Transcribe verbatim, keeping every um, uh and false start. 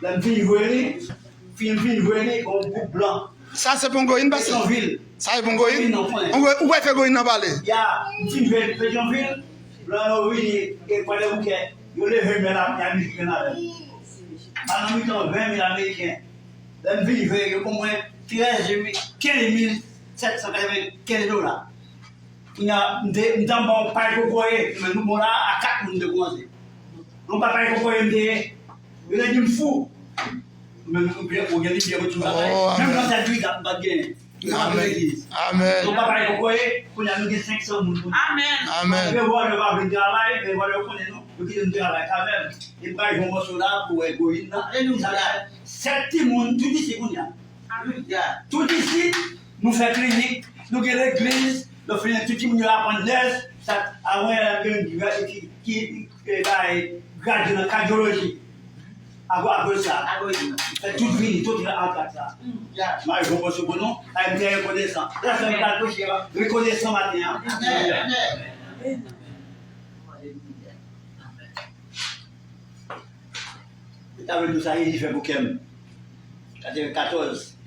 Lè m fin jwe li, fin, m fin jwe li, yon gwoup blan. Sa se pou yon goyin pase? Petyonvil. Sa se pou yon goyin? Goyin nan konnen. Ou, ou wè fè goyin nan pale? Ya, m fin jwe Petyonvil, blan yo vini, e Kwadèboukè, yo leve men la, y a mizik menm avè m. Ba nan mitan ven mil Ameriken. Lè m vin jwe, yo ban mwen trèz mil, kenz mil sèt san katrevenkenz dola. Kounye a, m te, m te anba yon pay kokoye, men nou bon la, a kat moun m te kòmanse. Yon pay kokoye m te ye, yo te di m fou. Men ou byen, ou gen li byen retounen lakay. Oh, menm nan sèt brigad, m pa t genyen. Amèn. Amèn. Yon pay kokoye, kounye a nou gen senk san moun. Amèn. Amèn. Malgre vòlè pa vin travay, men vòlè yo konnen nou, yo kite nou travay kanmenm. E m bay yon mòso la pou wè goyin nan. Alelouya. Sèt timoun, tout isi kounye a. Alelouya. Tout isi, nou fè klinik, nou gen legliz, nou fini tout timoun yo aprann nès, sa, avan y a gen ki, ki, ki, ki bay gradye nan kadyoloji. Akoz, akoz sa. Akoz sa. Fè tout vini, tout la an kat sa. Mm, ya. Mari bon pòs pou nou, ay m trè rekonesan. La fè m pa rekonesan maten an. Amèn. Amèn. Amèn. Alelouya. Amèn. Li ta vle di sa, Jezi fè pou kè m. Katrevenkatòz.